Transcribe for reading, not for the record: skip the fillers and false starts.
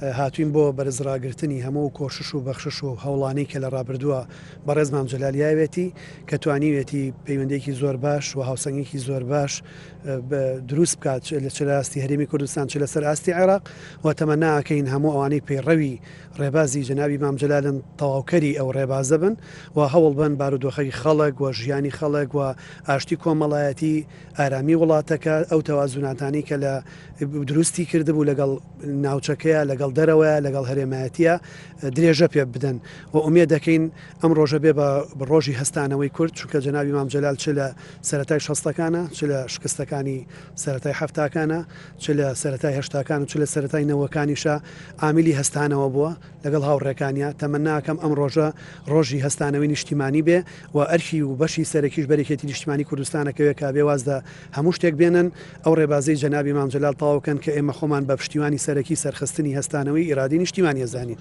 هاتووین بۆ بەرزڕاگرتنی هەموو کۆشش و بەخشش و هەوڵانەی کە لە ڕابردووە بەڕێز مام جەلال یاوێتی کە توانیوێتی پەیوەندییەکی زۆر باش و هاوسەنگیەکی زۆر باش دروست بکات لە چ لە ئاستی هەرێمی کوردستان چ لەسەر ئاستی عێراق و تەمەنا ئەکەین هەموو ئەوانەی پەیڕەوی ڕێبازی جەنابی مام جەلالن تەواوکەری ئەو ڕێبازە بن و هەوڵ بەن بارودۆخەی خەڵک و ژیانی خەڵک و ئاشتی کۆمەڵایەتی ئارامی وڵاتەکە ئەو تەوازوناتانەی کە لە دروستی کردبوو لەگەڵ ناوچەکەیە لەگەڵ دەرەوەیە لەگەڵ هەرێمایەتیە درێژە پێ بدەن و ئومێد دەکەین ئەم ڕۆژە بێ بە ڕۆژی هەستانەوەی کورد چونکە جەنابی مام جەلال چ لە سەرەتای شەستەکانە چ لە شکستەکانی سەرەتای حەفتاکانە چ لە سەرەتای هەشتاکان و چ لە سەرەتای نەوەکانیشا عامیلی هەستانەوە بووە لەگەڵ هاوڕێکانیا، تەمەناکەم ئەم ڕۆژە ڕۆژی هەستانەوەی نیشتیمانی بێ و ئەرکی و بەشی سەرەکیش بەر یەکێتی نیشتیمانی کوردستان ئەکەوێ کە بێ واز لە هەموو شتێک بێنن ئەو ڕێبازەی جەنابی مام جەلال تەواو کەن کە ئێمە خۆمان بە پشتیوانی سەرەکی سەرخستنی هەستانەوەی ئیرادەی نیشتیمانی ئەزانین.